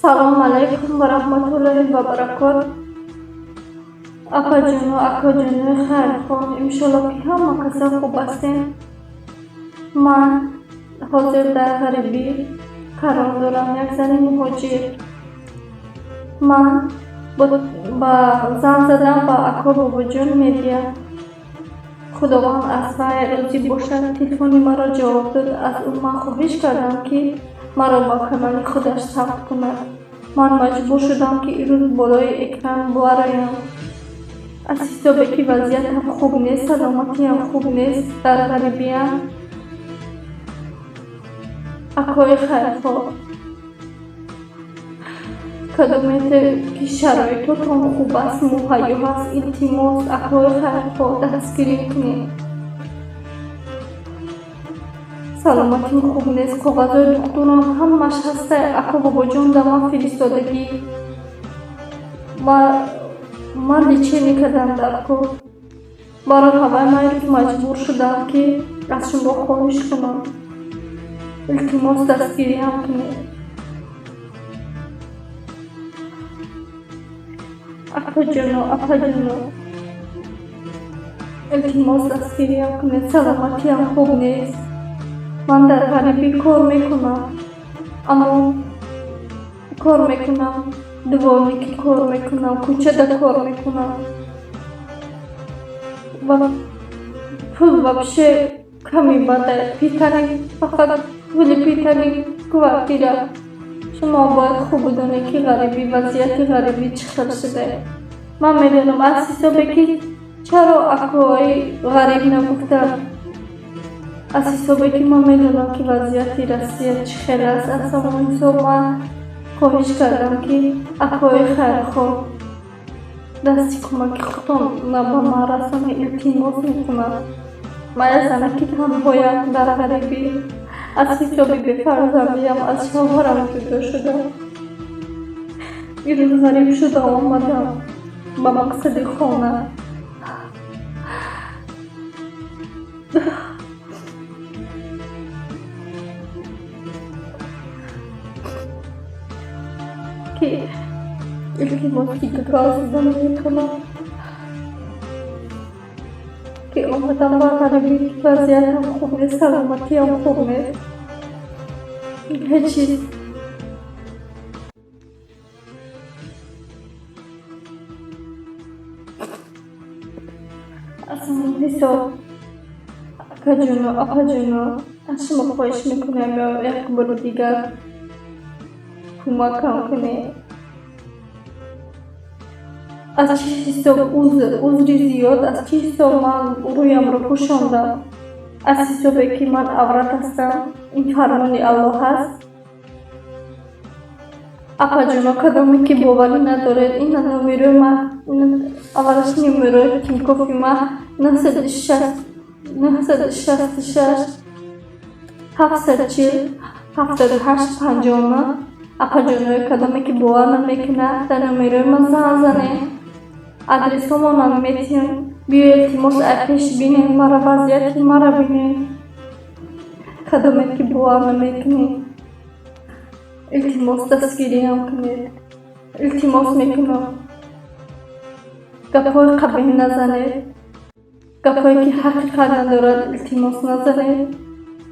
Салому алайкум ва раҳматуллоҳи ва баракот. Апаҷону акаҷонои хайрхоҳ, иншолло ки ҳама каса хуб ҳастем. Ман ҳозир дар ғарибӣ қарор дорам, як зани муҳоҷир. Ман ба зан задам ба ако бобоҷон Медия. Худованд аз вай розӣ бошад, телефони маро ҷавоб дод. Аз ӯ ман хоҳиш кардам, ки маро ба канали худаш сабт кунад. Ман маҷбур шудам, ки ирӯз болои экран бароям. Аз ҳисобе ки вазъиятам хуб нест, саломатиям хуб нест, дар ғарибиям. Акои хайрхоҳ, кадомете ки шароитотон хуб аст, муҳайё ҳаст, илтимос, акои хайрхоҳ, дастгирӣ кунед. Саломатим хуб нест, коғазҳои духтурам ҳамаш ҳаста, ако бобоҷон да ман фиристодагӣ. Ман лечение кардам дар кор. Барои ҳавай ман ирӯз маҷбур шудам, ки аз шумо хоҳиш кунам. Илтимос, дастгириам кунед. Акаҷоно, апаҷоно, илтимос, дастгириам кунед. Саломатиам хуб нест. Ман дар ғарибӣ кор мекунам, аммо кор мекунам, дворникӣ кор мекунам, кӯчада кор мекунам ва пул вообще ками бада. Питани фақат пули питани квартира. Шумо бояд хуб бидонед, ки ғарибӣ, вазъияти ғарибӣ чӣ хел шуда. Ман медонам, аз ҳисобе ки чаро акои ғариб нагуфтам, аз ҳисобе ки ман медонам, ки вазъияти Россия чӣ хел аст. Аз ҳамон ҳисоб ман хоҳиш кардам, ки акои хайрхоҳ дасти кӯмаки худтонро ба ман расонед, илтимос мекунам. Ман як занаки танҳоям дар ғарибӣ, аз ҳисоби бефарзандиам аз шавҳарам ҷудо шудам. Ирӯз ғариб шуда омадам ба мақсади хона. Ки илтимос, дига гап зада наметавонам, ки омадам ба ғарибӣ, вазъиятам хуб нест, саломатиам хуб нест, ҳеҷ чиз. Аз ҳамон ҳисоб, акаҷону апаҷону, аз шумо хоҳиш мекунам, як бори дигар кӯмакам кунед. Аз чӣ ҳисоб узри зиёд, аз чӣ ҳисоб ман рӯямро пӯшондам? Аз ҳисобе ки ман аврат ҳастам, ин фармони Аллоҳ аст. Апаҷоно, кадоме ки боварӣ надоред, ина номерои ман, аввалаш номерои Тинькоффи ман 966 740 78 59. Апаҷонои кадоме ки бовар намекунад, дар номерои ман занг занед. Адресҳомонам метиҳем. Биёед, илтимос, ай пеш бинед мара, вазъияти мара бинед. Кадоме ки бовар намекунед, илтимос, дастгириам кунед. Илтимос мекунам, гапҳои қабеҳ назанед, гапҳое ки ҳақиқат надорад, илтимос, назанед.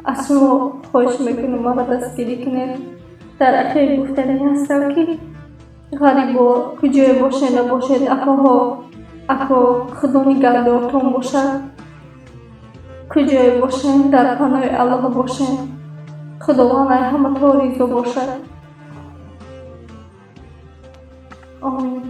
Аз шумо хоҳиш мекунам, мара дастгирӣ кунед. Дар ахир гуфтанӣ ҳастам, ки ғарибо куҷое бошед набошед, акоҳо, ако, Худо нигаҳдортон бошад. Куҷое бошед, дар паноҳи Аллоҳ бошед. Худованд ай ҳама то ризо бошад. Омин.